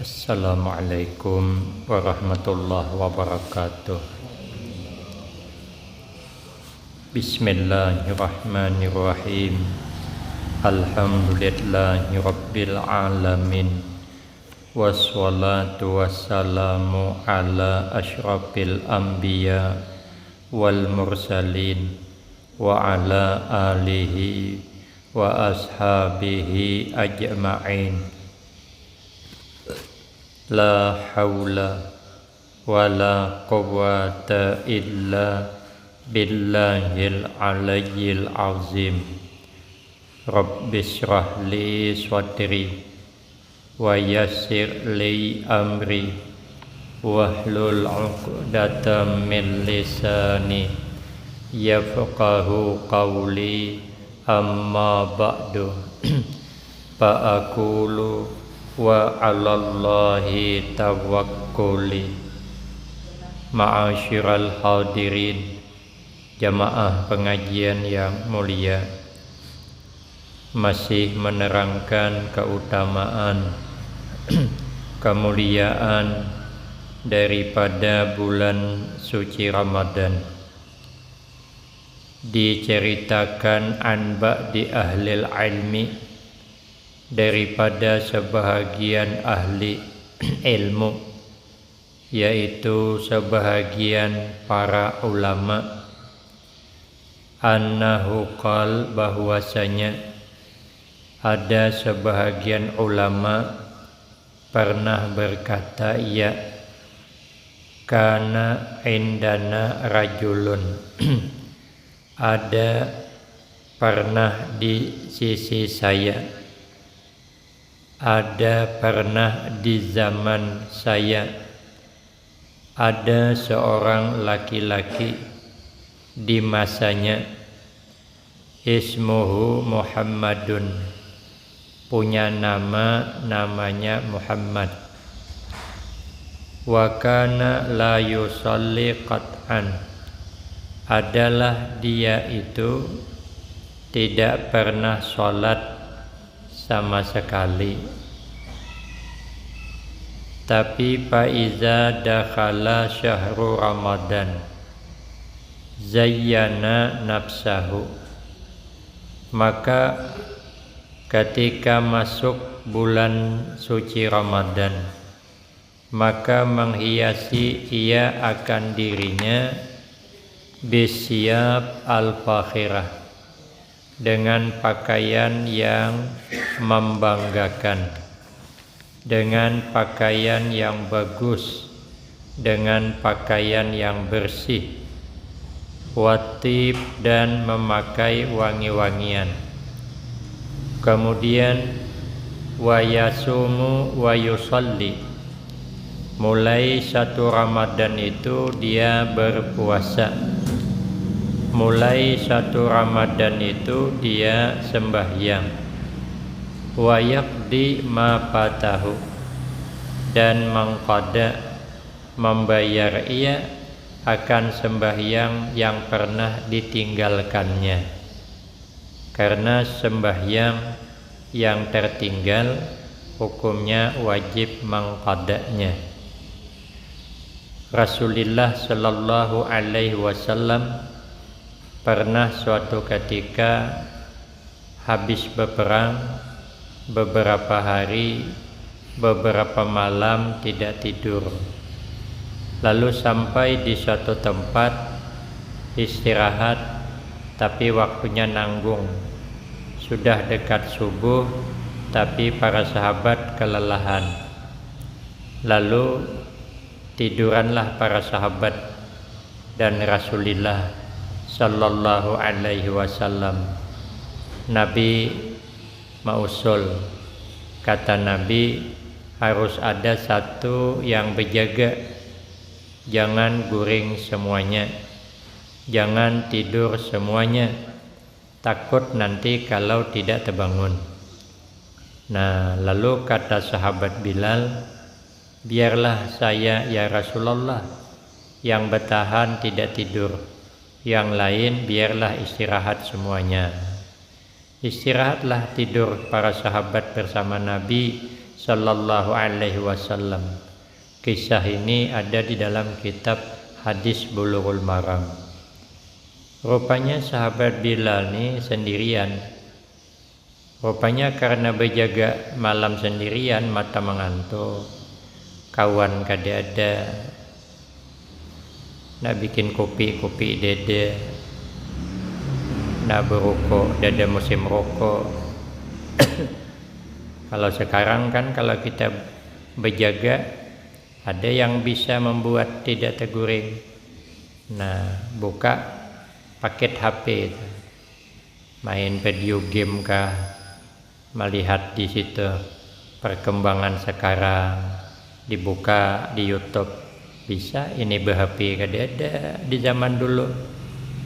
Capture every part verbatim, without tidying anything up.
Assalamualaikum warahmatullahi wabarakatuh. Bismillahirrahmanirrahim. Alhamdulillahirabbil alamin. Wassalatu wassalamu ala asyrafil anbiya wal mursalin wa ala alihi wa ashabihi ajma'in. La haula wa la quwwata illa billahil aliyyil azim. Rabbisyrah li sadri wa yassir li amri wahlul uqdatam min lisani yafqahu qawli, amma ba'du. Fa aqulu wa 'alallahi tawakkuli. Ma'asyiral hadirin, jamaah pengajian yang mulia, masih menerangkan keutamaan, kemuliaan daripada bulan suci Ramadan. Diceritakan an ba'di ahlil ilmi, daripada sebahagian ahli ilmu, yaitu sebahagian para ulama, annahu qal, bahwasanya ada sebahagian ulama pernah berkata, ia, kana indana rajulun, ada pernah di sisi saya, ada pernah di zaman saya, ada seorang laki-laki di masanya, ismuhu Muhammadun, punya nama, namanya Muhammad. Wa kana la yusalli qat'an, adalah dia itu tidak pernah sholat sama sekali. Tapi fa iza dakhala syahru Ramadan zayyana nafsahu, maka ketika masuk bulan suci Ramadan, maka menghiasi ia akan dirinya bisiyab al-fakhirah, dengan pakaian yang membanggakan, dengan pakaian yang bagus, dengan pakaian yang bersih, watib, dan memakai wangi-wangian. Kemudian, wa yasumu wa yusalli, mulai satu Ramadan itu dia berpuasa, mulai satu Ramadan itu dia sembahyang, wa yaqdi ma fatahu, dan mangqada, membayar ia akan sembahyang yang pernah ditinggalkannya, karena sembahyang yang tertinggal hukumnya wajib mangqadanya. Rasulillah sallallahu alaihi wasallam pernah suatu ketika habis beperang, beberapa hari, beberapa malam tidak tidur. Lalu sampai di suatu tempat istirahat, tapi waktunya nanggung. Sudah dekat subuh, tapi para sahabat kelelahan. Lalu tiduranlah para sahabat dan Rasulillah sallallahu alaihi wasallam. Nabi mausul, kata Nabi, harus ada satu yang bejaga, jangan guring semuanya, jangan tidur semuanya, takut nanti kalau tidak terbangun. Nah, lalu kata sahabat Bilal, biarlah saya, ya Rasulullah, yang bertahan tidak tidur, yang lain biarlah istirahat semuanya. Istirahatlah tidur para sahabat bersama Nabi Sallallahu Alaihi Wasallam. Kisah ini ada di dalam kitab Hadis Bulughul Maram. Rupanya sahabat Bilal ni sendirian. Rupanya karena bejaga malam sendirian, mata mengantuk, kawan kada ada, nak bikin kopi, kopi dada, nak berokok, dada musim rokok. Kalau sekarang kan, kalau kita bejaga, ada yang bisa membuat tidak terguring. Nah, buka paket H P itu. Main video game kah, melihat di situ perkembangan sekarang, dibuka di YouTube. Bisa ini, be-H P kada ada di zaman dulu.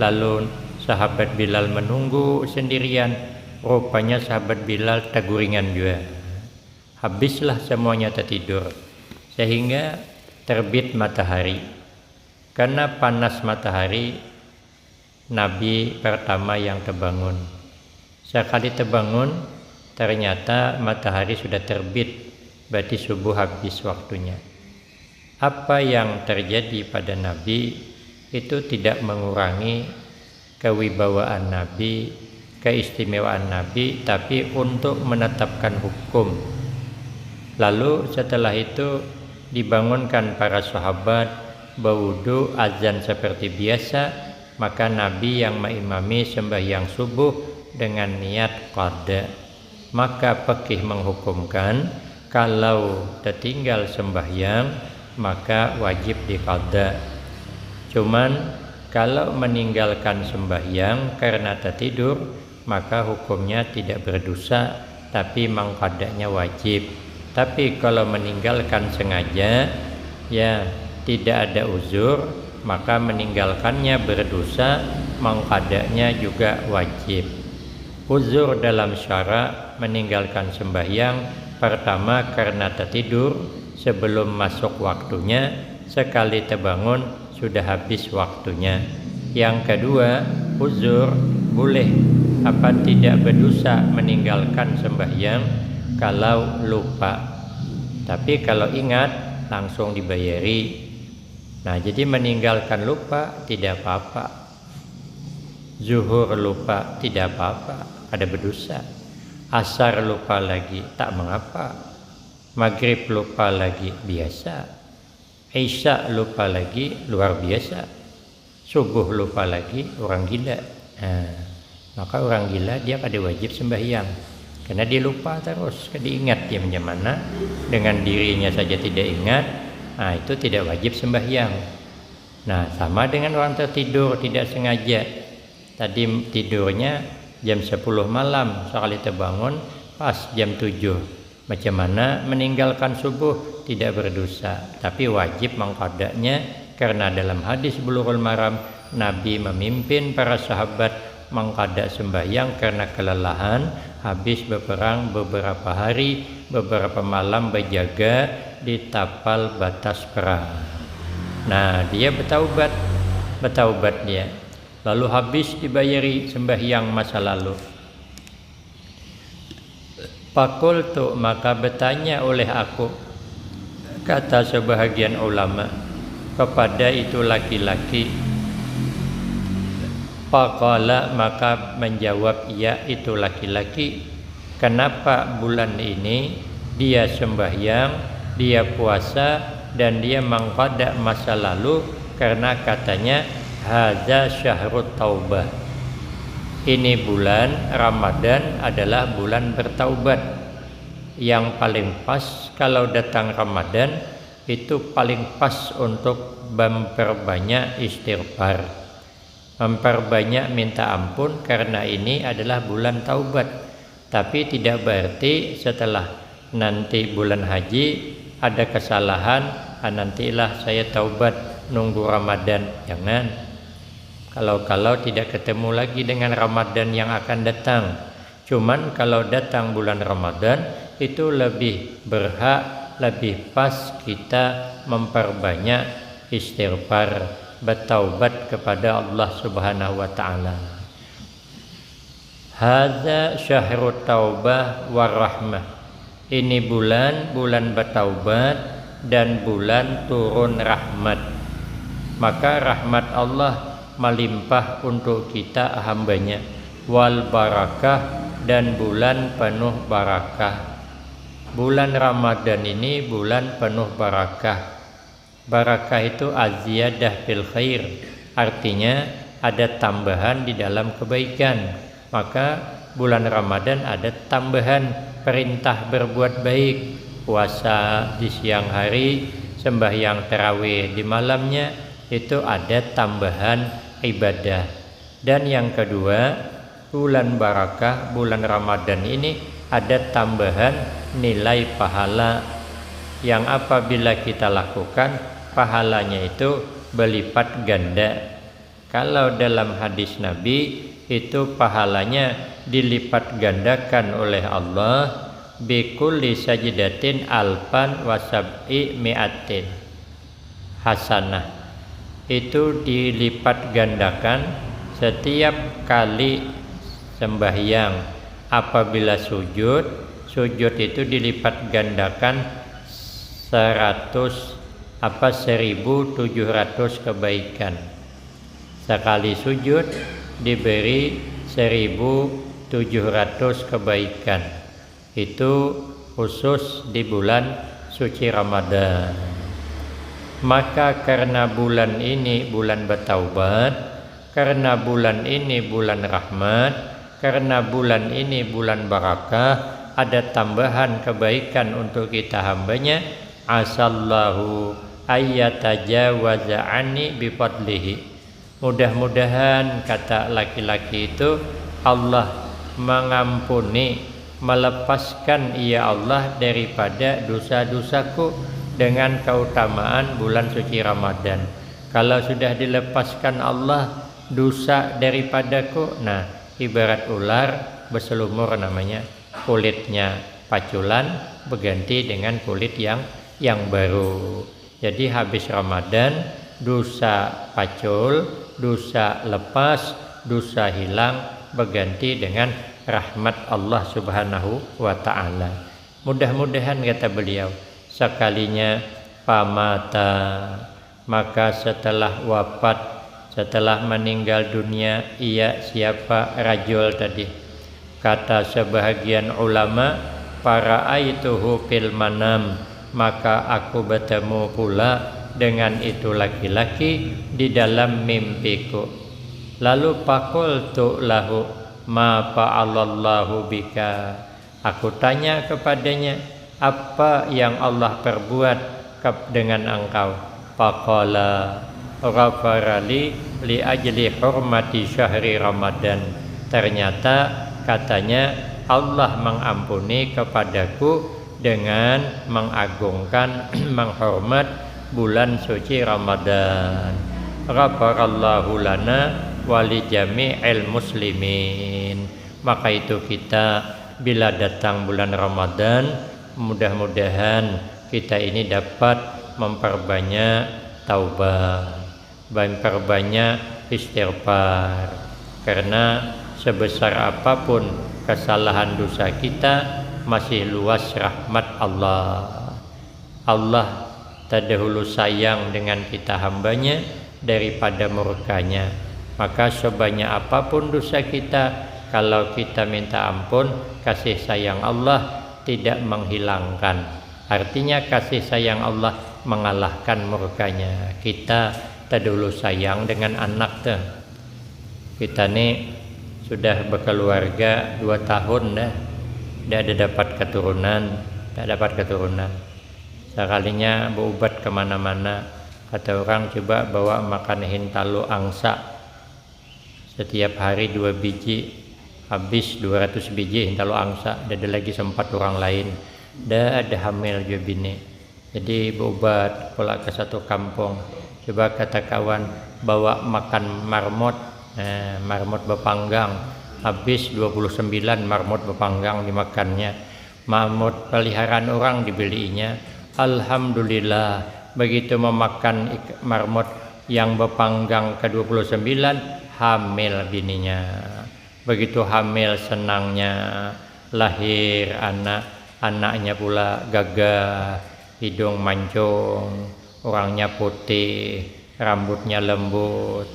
Lalu sahabat Bilal menunggu sendirian. Rupanya sahabat Bilal taguringan jua. Habislah semuanya tertidur. Sehingga terbit matahari. Karena panas matahari, Nabi pertama yang terbangun. Sekali terbangun, ternyata matahari sudah terbit, berarti subuh habis waktunya. Apa yang terjadi pada Nabi itu tidak mengurangi kewibawaan Nabi, keistimewaan Nabi, tapi untuk menetapkan hukum. Lalu setelah itu dibangunkan para sahabat, bawudu, azan seperti biasa, maka Nabi yang maimami sembahyang subuh dengan niat qada. Maka fikih menghukumkan, kalau tertinggal sembahyang, maka wajib diqada. Cuman, kalau meninggalkan sembahyang karena tertidur, maka hukumnya tidak berdosa, tapi mangqadanya wajib. Tapi kalau meninggalkan sengaja, ya, tidak ada uzur, maka meninggalkannya berdosa, mangqadanya juga wajib. Uzur dalam syara meninggalkan sembahyang, pertama karena tertidur sebelum masuk waktunya, sekali terbangun sudah habis waktunya. Yang kedua, uzur boleh apa tidak berdosa meninggalkan sembahyang kalau lupa. Tapi kalau ingat, langsung dibayari. Nah, jadi meninggalkan lupa tidak apa-apa. Zuhur lupa tidak apa-apa, kada berdosa. Asar lupa lagi, tak mengapa. Maghrib lupa lagi, biasa. Isya lupa lagi, luar biasa. Subuh lupa lagi, orang gila. Nah, maka orang gila dia kada wajib sembahyang. Karena dia lupa terus, kada ingat dia macam mana. Dengan dirinya saja tidak ingat, nah, itu tidak wajib sembahyang. Nah, sama dengan orang tertidur tidak sengaja. Tadi tidurnya jam sepuluh malam, sekali terbangun pas jam tujuh. Macam mana meninggalkan subuh? Tidak berdosa, tapi wajib mangqadanya, karena dalam hadis Bulughul Maram, Nabi memimpin para sahabat mangqada sembahyang karena kelelahan habis beperang beberapa hari, beberapa malam berjaga di tapal batas perang. Nah, dia bertaubat, bertaubat dia. Lalu habis dibayari sembahyang masa lalu. Fakultu, maka bertanya oleh aku, kata sebahagian ulama, kepada itu laki-laki. Faqala, maka menjawab ia itu laki-laki, kenapa bulan ini dia sembahyang, dia puasa, dan dia mangqada masa lalu, karena katanya, hadza syahrut taubah. Ini bulan Ramadan adalah bulan bertaubat. Yang paling pas kalau datang Ramadan, itu paling pas untuk memperbanyak istighfar, memperbanyak minta ampun, karena ini adalah bulan taubat. Tapi tidak berarti setelah nanti bulan haji ada kesalahan, ah, nantilah saya taubat nunggu Ramadan. Jangan. Kalau-kalau tidak ketemu lagi dengan Ramadan yang akan datang. Cuman kalau datang bulan Ramadan, itu lebih berhak, lebih pas kita memperbanyak istighfar, bertaubat kepada Allah Subhanahu wa Ta'ala. Hadza syahrut taubah war rahmah. Ini bulan, bulan bataubat dan bulan turun rahmat. Maka rahmat Allah malimpah untuk kita hambanya. Wal barakah, dan bulan penuh barakah. Bulan Ramadan ini bulan penuh barakah. Barakah itu aziyadah fil khair, artinya ada tambahan di dalam kebaikan. Maka bulan Ramadan ada tambahan perintah berbuat baik, puasa di siang hari, sembahyang tarawih di malamnya, itu ada tambahan ibadah. Dan yang kedua, bulan barakah, bulan Ramadan ini ada tambahan nilai pahala yang apabila kita lakukan, pahalanya itu berlipat ganda. Kalau dalam hadis Nabi, itu pahalanya dilipat gandakan oleh Allah, bikulli sajdatin alfan wa sab'i mi'atin hasanah. Itu dilipat gandakan setiap kali sembahyang. Apabila sujud, sujud itu dilipat gandakan seratus apa seribu tujuh ratus kebaikan. Sekali sujud diberi seribu tujuh ratus kebaikan. Itu khusus di bulan suci Ramadan. Maka karena bulan ini bulan bertaubat, karena bulan ini bulan rahmat, karena bulan ini bulan barakah, ada tambahan kebaikan untuk kita hambanya. Asallahu ayyatajawaza anni bifadlihi. Mudah-mudahan, kata laki-laki itu, Allah mengampuni, melepaskan ia Allah daripada dosa-dosaku dengan keutamaan bulan suci Ramadan. Kalau sudah dilepaskan Allah dosa daripadaku, nah, ibarat ular berselumur namanya, kulitnya paculan berganti dengan kulit yang yang baru. Jadi habis Ramadan, dosa pacul, dosa lepas, dosa hilang, berganti dengan rahmat Allah Subhanahu wa Ta'ala. Mudah-mudahan, kata beliau, sekalinya famata, maka setelah wafat, setelah meninggal dunia, ia siapa rajul tadi. Kata sebahagian ulama, "Faraaituhu fil manam, maka aku bertemu pula dengan itu laki-laki di dalam mimpiku. Lalu faqultu lahu, ma fa'alallahu bika?" Aku tanya kepadanya, "Apa yang Allah perbuat kep-, dengan engkau?" Faqala, "Ghafara li li ajli hurmati syahri Ramadan." Ternyata, katanya, Allah mengampuni kepadaku dengan mengagungkan, menghormat bulan suci Ramadan. Ghafarallahu lana wa li jami'il muslimin. Maka itu kita, bila datang bulan Ramadan, mudah-mudahan kita ini dapat memperbanyak taubat, memperbanyak istighfar. Karena sebesar apapun kesalahan dosa kita, masih luas rahmat Allah. Allah terdahulu sayang dengan kita hambanya daripada murkanya. Maka sebanyak apapun dosa kita, kalau kita minta ampun, kasih sayang Allah tidak menghilangkan. Artinya kasih sayang Allah mengalahkan murkanya. Kita terdahulu sayang dengan anak tuh. Kita ni sudah berkeluarga dua tahun dah, tidak ada dapat keturunan, tak dapat keturunan. Sekalinya berubat kemana-mana, kata orang, "Coba bawa makan hintalu angsa setiap hari dua biji, habis dua ratus biji hintalu angsa, tidak ada lagi sempat orang lain, tidak ada hamil juga bini." Jadi berubat pula ke satu kampung. Coba kata kawan, bawa makan marmot, nah, marmot bepanggang, habis dua puluh sembilan marmot bepanggang dimakannya. Marmot peliharaan orang dibelinya. Alhamdulillah, begitu memakan ik-, marmot yang bepanggang ke dua puluh sembilan, hamil bininya. Begitu hamil, senangnya, lahir anak. Anaknya pula gagah, hidung mancung, orangnya putih, rambutnya lembut.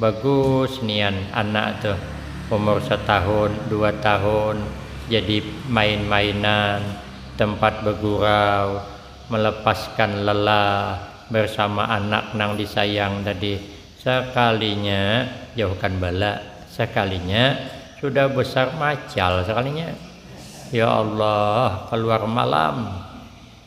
Bagus nian anak tuh, umur setahun, dua tahun, jadi main-mainan, tempat begurau, melepaskan lelah bersama anak nang disayang tadi. Sekalinya jauhkan bala, sekalinya sudah besar macal sekalinya. Ya Allah, keluar malam,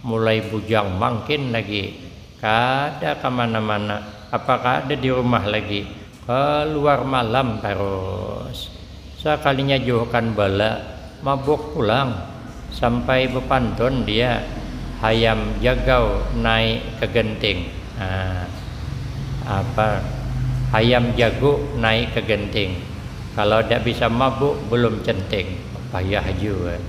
mulai bujang mangkin lagi, kada kemana-mana, apa kada di rumah lagi, keluar malam terus. Sekalinya jauhkan bala, mabuk pulang, sampai bepantun dia, hayam jagau naik ke genting. Nah, apa, hayam jago naik ke genting. Kalau tidak bisa mabuk, belum centing. Payah juga.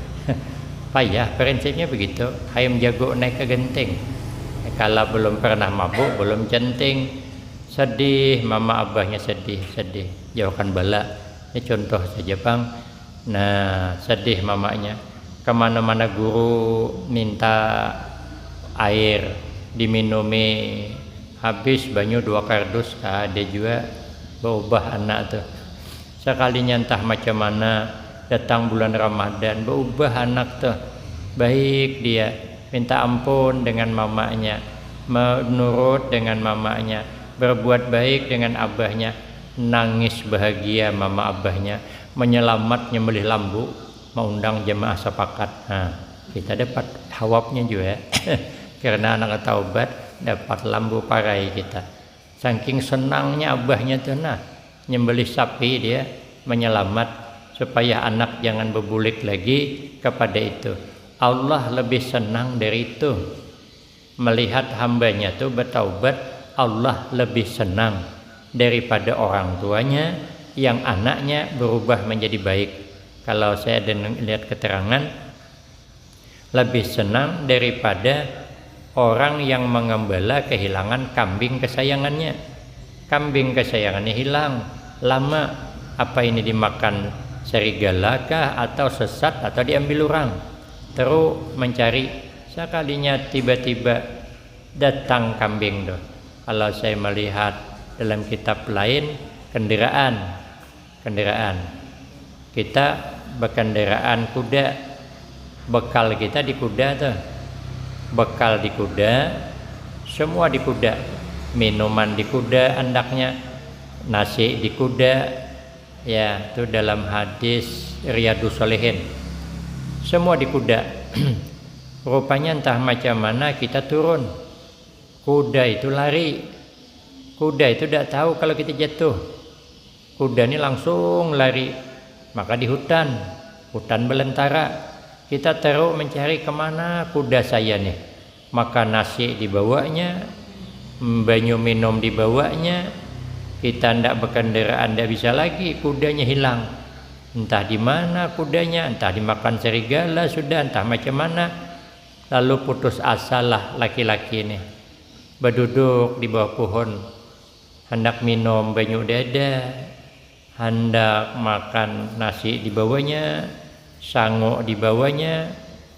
Payah, prinsipnya begitu. Hayam jago naik ke genting. Kalau belum pernah mabuk, belum centing. Sedih, mama abahnya sedih, sedih. Jauhkan bala. Ini contoh saja, Bang. Nah, sedih mamanya. Kemana-mana guru minta air, diminumi. Habis banyu dua kardus, ada juga berubah anak tuh. Sekalinya entah macam mana, datang bulan Ramadan, berubah anak tuh. Baik dia, minta ampun dengan mamanya, menurut dengan mamanya, berbuat baik dengan abahnya. Nangis bahagia mama abahnya, menyelamat nyembelih lambu, maundang jemaah sepakat. Nah, kita dapat hawapnya juga. Karena anak taubat dapat lambu parai kita. Saking senangnya abahnya tuh, nah, nyembelih sapi dia, menyelamat supaya anak jangan bebulik lagi kepada itu. Allah lebih senang dari itu. Melihat hambanya tu bertaubat, Allah lebih senang daripada orang tuanya yang anaknya berubah menjadi baik. Kalau saya lihat keterangan, lebih senang daripada orang yang mengembala kehilangan kambing kesayangannya. Kambing kesayangannya hilang, lama, apa ini dimakan serigala kah atau sesat atau diambil orang. Terus mencari, sekalinya tiba-tiba datang kambing tuh. Kalau saya melihat dalam kitab lain, kendaraan, kendaraan. Kita berkendaraan kuda, bekal kita di kuda tuh. Bekal di kuda, semua di kuda. Minuman di kuda andaknya, nasi di kuda. Ya, itu dalam hadis Riyadus Shalihin. Semua di kuda. Rupanya entah macam mana kita turun. Kuda itu lari. Kuda itu tidak tahu kalau kita jatuh. Kuda ini langsung lari. Maka di hutan. Hutan belantara. Kita terus mencari kemana kuda saya nih. Maka nasi dibawanya, banyu minum dibawanya. Kita ndak berkendaraan, ndak bisa lagi, kudanya hilang. Entah di mana kudanya, entah dimakan serigala sudah, entah macam mana. Lalu putus asalah laki-laki ini. Beduduk di bawah pohon. Handak minum banyu dada, handak makan nasi dibawanya, sangu dibawanya,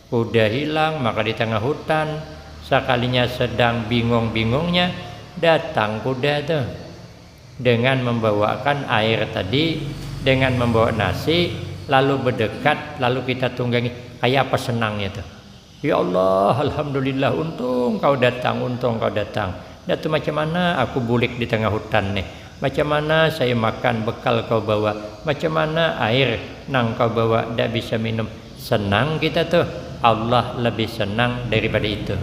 kuda hilang, maka di tengah hutan, sakalinya sedang bingung-bingungnya, datang kuda tuh dengan membawakan air tadi, dengan membawa nasi, lalu berdekat, lalu kita tunggangi, kayak apa senangnya tuh. Ya Allah, alhamdulillah, untung kau datang, untung kau datang. Dah tu macam mana aku bulik di tengah hutan nih. Macam mana saya makan bekal kau bawa, macam mana air nang kau bawa dah bisa minum. Senang kita tuh, Allah lebih senang daripada itu.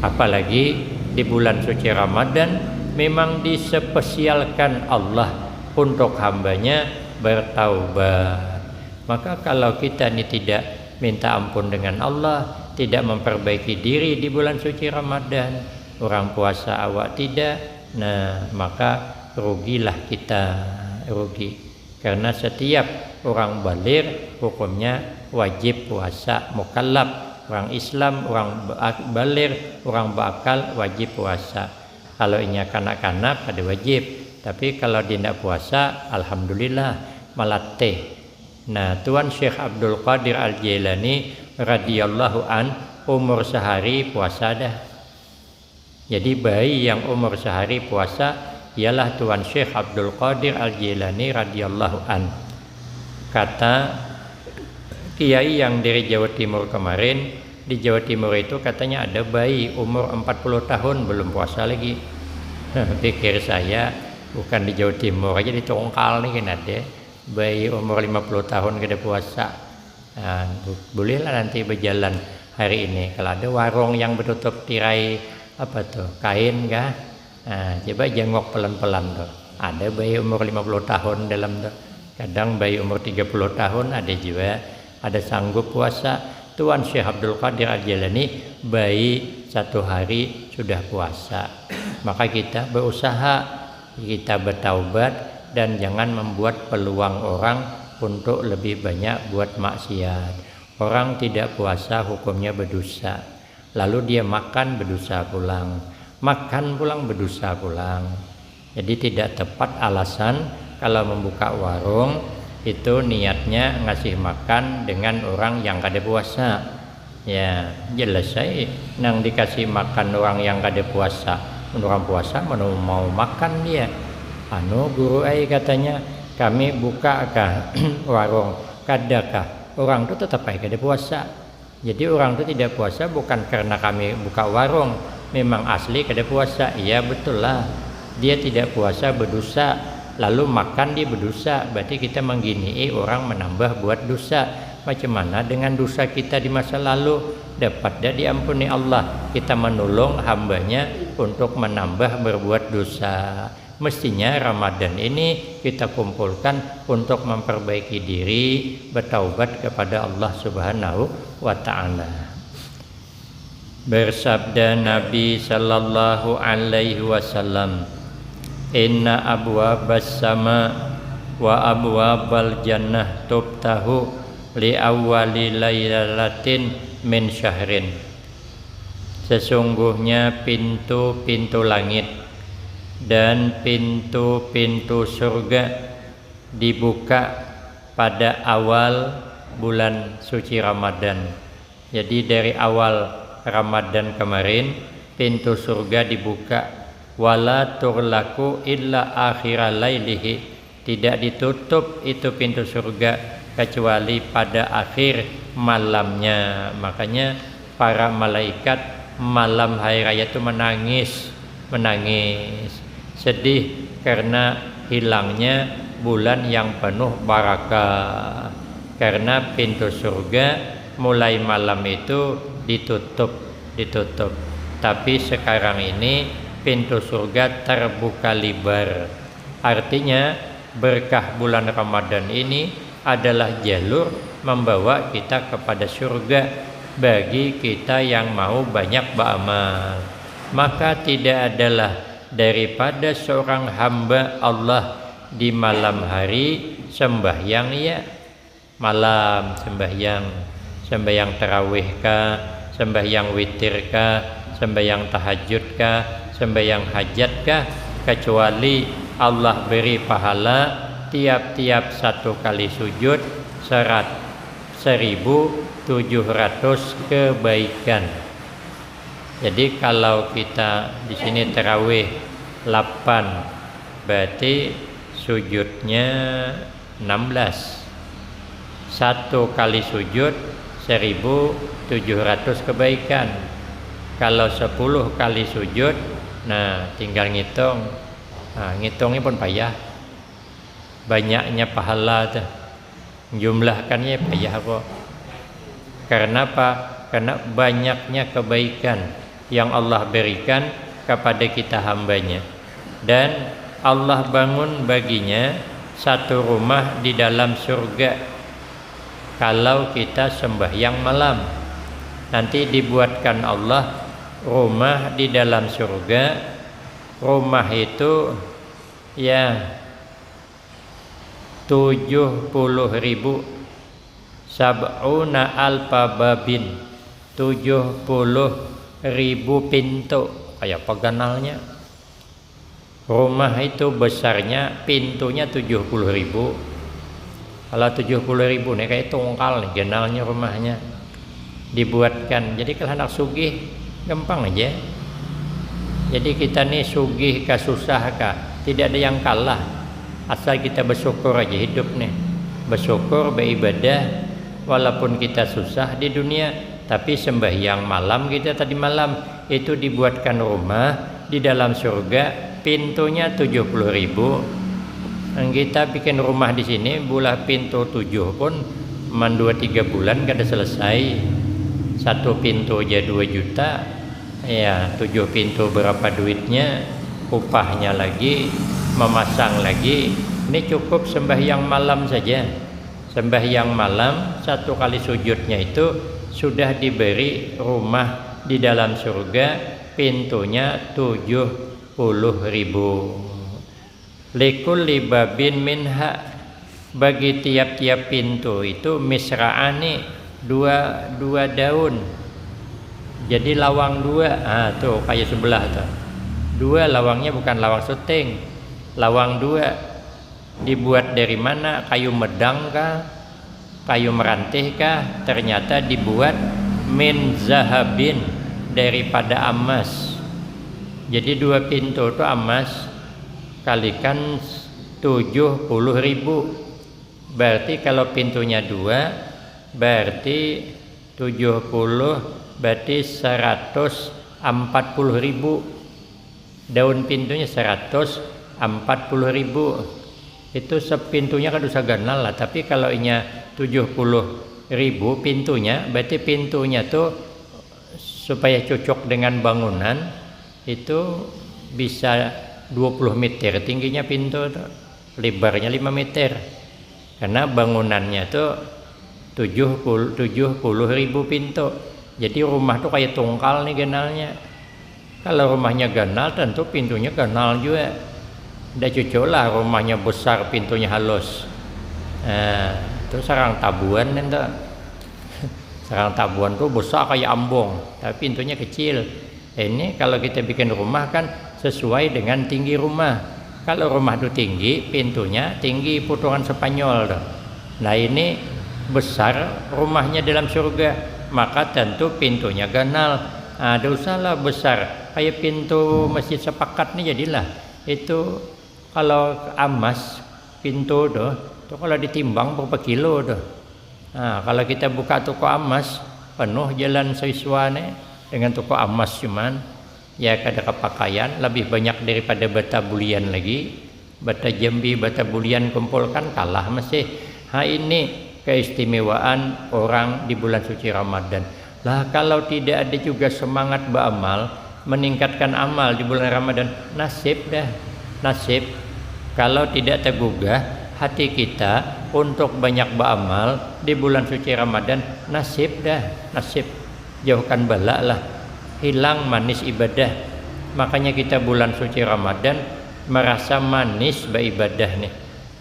Apalagi di bulan suci Ramadan memang dispesialkan Allah untuk hambanya bertaubat. Maka kalau kita ni tidak minta ampun dengan Allah, tidak memperbaiki diri di bulan suci Ramadan, orang puasa awak tidak, nah, maka rugilah kita, rugi. Karena setiap orang balir hukumnya wajib puasa, mukallaf, orang Islam, orang ba-, balir, orang berakal wajib puasa. Kalau inya kanak-kanak kada wajib, tapi kalau dia tidak puasa, alhamdulillah, malatih. Nah, Tuan Syekh Abdul Qadir Al-Jailani radhiyallahu an umur sehari puasa dah. Jadi bayi yang umur sehari puasa ialah Tuan Syekh Abdul Qadir Al-Jailani radhiyallahu an. Kata kiai yang dari Jawa Timur kemarin, di Jawa Timur itu katanya ada bayi umur empat puluh tahun belum puasa lagi. Pikir saya, bukan di Jawa Timur aja, di Tungkal nih kan ada bayi umur lima puluh tahun kada puasa. Nah, bu- bolehlah nanti berjalan hari ini. Kalau ada warung yang bertutup tirai apa tuh, kain kah? Nah, coba jenguk pelan-pelan tuh. Ada bayi umur lima puluh tahun dalam tuh. Kadang bayi umur tiga puluh tahun ada juga. Ada sanggup puasa. Tuan Syekh Abdul Qadir Al-Jailani bayi satu hari sudah puasa. Maka kita berusaha, kita bertaubat dan jangan membuat peluang orang untuk lebih banyak buat maksiat. Orang tidak puasa hukumnya berdosa. Lalu dia makan, berdosa pulang. Makan pulang, berdosa pulang. Jadi tidak tepat alasan kalau membuka warung itu niatnya ngasih makan dengan orang yang kada puasa. Ya, jelas ai nang dikasih makan orang yang kada puasa. Mun orang puasa mana mau makan dia. Anu guru ai katanya, kami buka kah warung? Kada kah? Orang tu tetap ai kada puasa. Jadi orang tu tidak puasa bukan karena kami buka warung, memang asli kada puasa. Iya betul lah, dia tidak puasa berdosa, lalu makan dia berdosa, berarti kita mengginii orang menambah buat dosa. Macam mana dengan dosa kita di masa lalu? Dapat dah diampuni Allah? Kita menolong hambanya untuk menambah berbuat dosa. Mestinya Ramadan ini kita kumpulkan untuk memperbaiki diri, bertaubat kepada Allah Subhanahu wa taala. Bersabda Nabi sallallahu alaihi wasallam, "Inna abwabas sama wa abwabal jannah tubtahu li awwali lailalatin min syahrin." Sesungguhnya pintu-pintu langit dan pintu-pintu surga dibuka pada awal bulan suci Ramadan. Jadi dari awal Ramadan kemarin pintu surga dibuka. Wala turlaku illa akhira lailihi. Tidak ditutup itu pintu surga kecuali pada akhir malamnya. Makanya para malaikat malam hari raya itu menangis, menangis, sedih karena hilangnya bulan yang penuh barakah. Karena pintu surga mulai malam itu ditutup, ditutup. Tapi sekarang ini pintu surga terbuka lebar. Artinya, berkah bulan Ramadan ini adalah jalur membawa kita kepada surga bagi kita yang mau banyak beramal. Maka tidak adalah daripada seorang hamba Allah di malam hari sembahyang ia malam sembahyang, sembahyang tarawih kah, sembahyang witir kah, sembahyang tahajud kah, sembahyang hajat kah, kecuali Allah beri pahala tiap-tiap satu kali sujud serat seribu tujuh ratus kebaikan. Jadi kalau kita di sini tarawih lapan, berarti sujudnya enam belas. Satu kali sujud seribu tujuh ratus kebaikan. Kalau sepuluh kali sujud, nah tinggal ngitung. Nah, ngitungnya pun payah. Banyaknya pahala tuh. Jumlahkannya payah kok. Karena apa? Karena banyaknya kebaikan yang Allah berikan kepada kita hambanya. Dan Allah bangun baginya satu rumah di dalam surga kalau kita sembahyang malam. Nanti dibuatkan Allah rumah di dalam surga. Rumah itu ya tujuh puluh ribu, sab'una alfa babin, tujuh puluh ribu pintu. Kayak apa ganalnya? Rumah itu besarnya, pintunya tujuh puluh ribu. Kalau tujuh puluh ribu nih kayak tungkal nih ganalnya rumahnya. dibuatkan. Jadi kalau anak sugih, gampang aja. Jadi kita nih sugih kah, susah kah, tidak ada yang kalah. Asal kita bersyukur aja hidup nih. Bersyukur, beribadah, walaupun kita susah di dunia, tapi sembahyang malam kita tadi malam, itu dibuatkan rumah di dalam surga, pintunya tujuh puluh ribu. Yang kita bikin rumah di sini, bulah pintu tujuh pun, man dua tiga bulan kada selesai. Satu pintu aja dua juta, ya, tujuh pintu berapa duitnya, upahnya lagi, memasang lagi. Ini cukup sembahyang malam saja. Sembahyang malam, satu kali sujudnya itu sudah diberi rumah di dalam surga, pintunya tujuh puluh ribu. Likulli babin minha, bagi tiap-tiap pintu itu misra'ani, dua, dua daun. Jadi lawang dua, ah, tuh, kayak sebelah tuh. Dua lawangnya, bukan lawang syuting, lawang dua. Dibuat dari mana? Kayu medang kah? Kayu merantih kah? Ternyata dibuat min zahabin, daripada emas. Jadi dua pintu tu emas kalikan tujuh puluh ribu. Berarti kalau pintunya dua, berarti tujuh puluh, berarti seratus empat puluh ribu. Daun pintunya seratus empat puluh ribu. Itu sepintunya kada usah ganal lah, tapi kalau inya tujuh puluh ribu pintunya, berarti pintunya tu supaya cocok dengan bangunan itu bisa dua puluh meter tingginya pintu tu, lebarnya lima meter. Karena bangunannya tu tujuh puluh, tujuh puluh ribu pintu. Jadi rumah tu kayak tungkal nih ganalnya. Kalau rumahnya ganal, tentu pintunya ganal juga. Ndak cocok lah rumahnya besar, pintunya halus. Nah, itu sarang tabuan nih tuh. Sarang tabuan tuh besar kayak ambong, tapi pintunya kecil. Ini kalau kita bikin rumah kan sesuai dengan tinggi rumah. Kalau rumah tu tinggi, pintunya tinggi, putungan Spanyol tuh. Nah, ini besar rumahnya dalam surga, maka tentu pintunya ganal. Nah, ada usahlah besar, kayak pintu Masjid Sepakat nih jadilah. Itu kalau emas pintu tuh, tuh kalau ditimbang berapa kilo tuh. Nah, kalau kita buka toko emas, penuh jalan Siswa nih dengan toko emas, cuman ya kada kepakaian, lebih banyak daripada bata bulian lagi. Bata jambi, bata bulian kumpulkan kalah masih. Ha, ini keistimewaan orang di bulan suci Ramadan. Lah, kalau tidak ada juga semangat beramal, meningkatkan amal di bulan Ramadan, nasib dah, nasib. Kalau tidak tergugah hati kita untuk banyak beramal di bulan suci Ramadan, nasib dah, nasib. Jauhkan bala lah, hilang manis ibadah. Makanya kita bulan suci Ramadan merasa manis beribadah nih,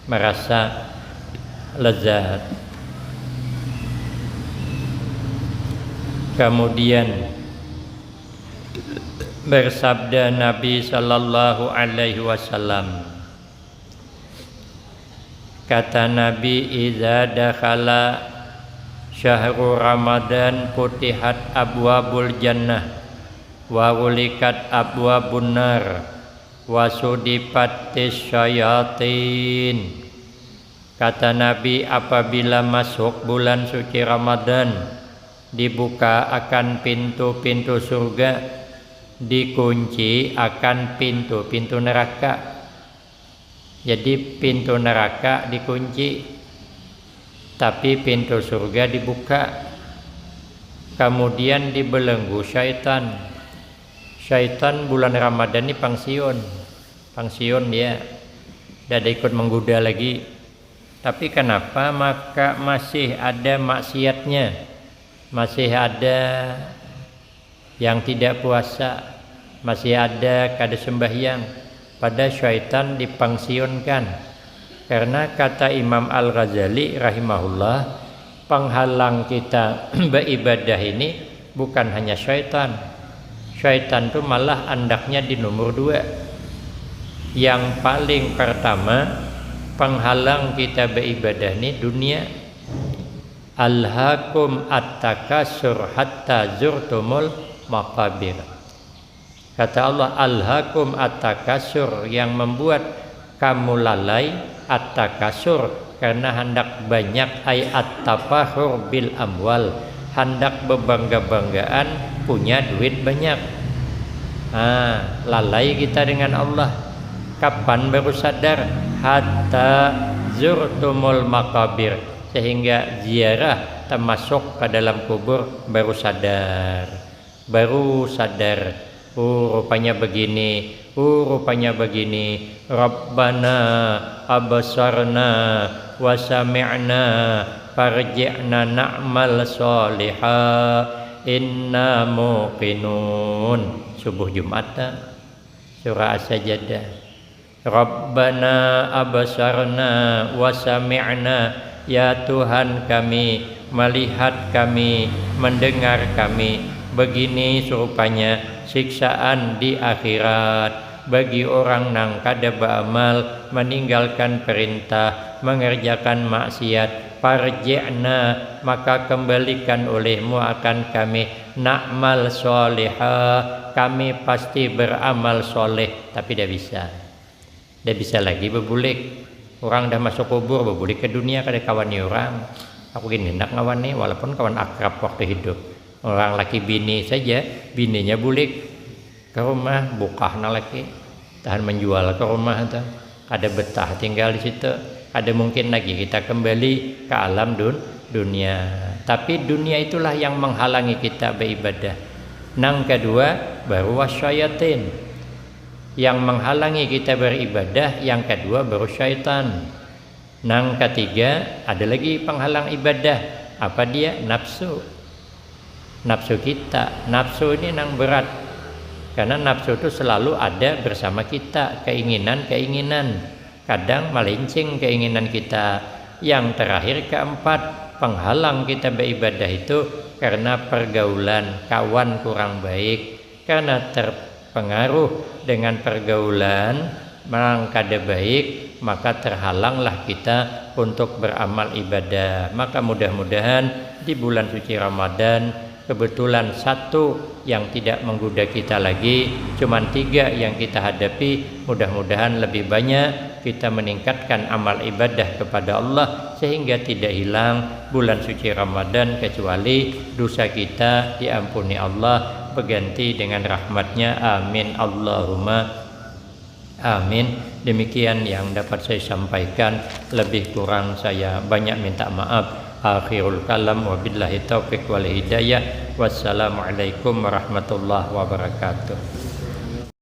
merasa lezat. Kemudian bersabda Nabi sallallahu alaihi wasallam, kata Nabi, "Idza dakhala syahru Ramadan futihat abwabul jannah wa ghuliqat abwabun nar wa sudifatis syayatin." Kata Nabi, apabila masuk bulan suci Ramadan, dibuka akan pintu-pintu surga, dikunci akan pintu-pintu neraka. Jadi pintu neraka dikunci, tapi pintu surga dibuka. Kemudian dibelenggu syaitan. Syaitan bulan Ramadan ni pangsiun. Pangsiun dia. Tidak ada ikut menggoda lagi. Tapi kenapa maka masih ada maksiatnya? Masih ada yang tidak puasa, masih ada kada sembahyang, pada syaitan dipangsiunkan. Karena kata Imam Al-Ghazali rahimahullah, penghalang kita beribadah ini bukan hanya syaitan. Syaitan tu malah andaknya di nomor dua. Yang paling pertama, penghalang kita beribadah ni dunia. Alhakum at-takasur hatta zurtumul maqabir. Kata Allah, alhakum at-takasur, yang membuat kamu lalai, at-takasur, karena hendak banyak, ay at-tafahur bil amwal, hendak bebangga-banggaan punya duit banyak. Nah, lalai kita dengan Allah. Kapan baru sadar? Hatta zurtumul maqabir, sehingga ziarah termasuk ke dalam kubur baru sadar. Baru sadar, oh rupanya begini, oh rupanya begini. Rabbana absarna wa sami'na farji'na na'mal shaliha inna muqinun. Subuh Jumat ta? Surah As-Sajdah. Rabbana absarna wa sami'na, ya Tuhan kami, melihat kami, mendengar kami. Begini surupanya siksaan di akhirat bagi orang nang kada baamal, meninggalkan perintah, mengerjakan maksiat. Farji'na, maka kembalikan olehmu akan kami, na'mal shaliha, kami pasti beramal soleh. Tapi dah bisa. Dah bisa lagi bebulik. Orang dah masuk kubur, bebulik ke dunia, kada kawani orang. Aku gin handak ngawani, walaupun kawan akrab waktu hidup. Orang laki bini saja, bininya bulik ke rumah, bukah nang laki. Tahan menjual ke rumah tu. Kada betah tinggal di situ. Kada mungkin lagi kita kembali ke alam dun-, dunia. Tapi dunia itulah yang menghalangi kita beribadah. Nang kedua, baru wasyayatin. Yang menghalangi kita beribadah, yang kedua baru syaitan. Nang ketiga, ada lagi penghalang ibadah. Apa dia? Nafsu. Nafsu kita. Nafsu ini nang berat. Karena nafsu itu selalu ada bersama kita, keinginan-keinginan. Kadang melenceng keinginan kita. Yang terakhir, keempat, penghalang kita beribadah itu karena pergaulan, kawan kurang baik. Karena terpengaruh dengan pergaulan nang kada baik, maka terhalanglah kita untuk beramal ibadah. Maka mudah-mudahan di bulan suci Ramadan, kebetulan satu yang tidak menggoda kita lagi, cuman tiga yang kita hadapi, mudah-mudahan lebih banyak kita meningkatkan amal ibadah kepada Allah sehingga tidak hilang bulan suci Ramadan kecuali dosa kita diampuni Allah berganti dengan rahmatnya. Amin Allahumma amin. Demikian yang dapat saya sampaikan, lebih kurang saya banyak minta maaf. Akhirul kalam, wabillahi taufiq wal hidayah. Wassalamualaikum warahmatullahi wabarakatuh.